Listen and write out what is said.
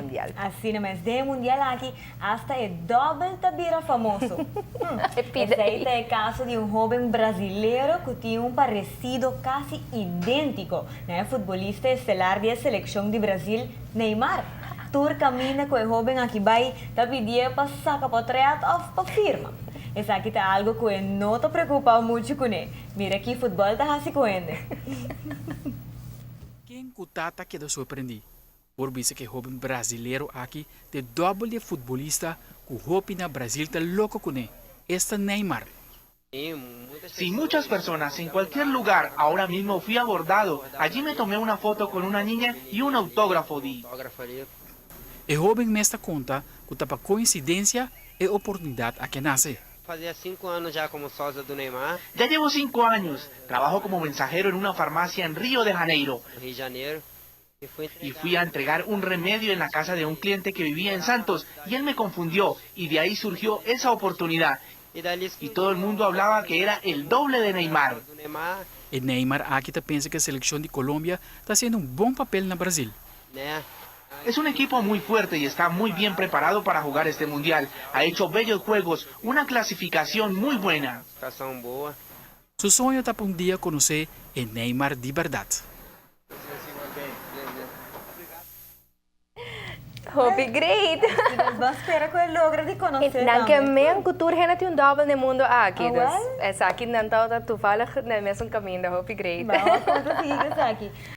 Mundial. Asina mes, den e mundial aki hasta e dòbel ta bira famoso. Esei ta e kaso di un hóben brazilero ku tin un paresido kasi idéntiko na e futbolista estelar di e selekshon di Brazil, Neymar. Tur kaminda ku e hóben aki bai ta pidié pa saka potrèt òf pa firma. Esaki ta algu ku e no ta preokupá muchu kuné. Mira ki futbòl ta hasi ku hende. Ken ku ta ta keda sorprendí? Por bisa ku e hóben brazilero aki ta e dòbel di e futbolista ku hopi na Brazil ta loko kuné, esta Neymar. Si muchas personas en cualquier lugar ahora mismo fui abordado allí me tomé una foto con una niña y un autógrafo di. E hóben mes ta konta ku ta pa koinsidensia e oportunidat aki a nase. Fazia 5 anos ya como sósia do Neymar. Ya llevo 5 años, trabajo como mensajero en una farmacia en Río de Janeiro. Rio de Janeiro. Y fui a entregar un remedio en la casa de un cliente que vivía en Santos y él me confundió y de ahí surgió esa oportunidad. Y todo el mundo hablaba que era el doble de Neymar. E Neymar aki ta pensa ku e selekshon di Colombia ta hasiendo un bon papel na Brazil. Es un equipo muy fuerte y está muy bien preparado para jugar este mundial. Ha hecho bellos juegos, una clasificación muy buena. Su soño ta pa un dia konosé e Neymar di bèrdat. Hopi great! Si nos ban spera ku e logra di konosé tambe. Nan ke men ku tur hende tin un dòbel na e mundu aki. Oh wel? Esaki nan tabata toevallig na e mesun kaminda. Hopi great. Ban wak kon ta sigui ku esaki.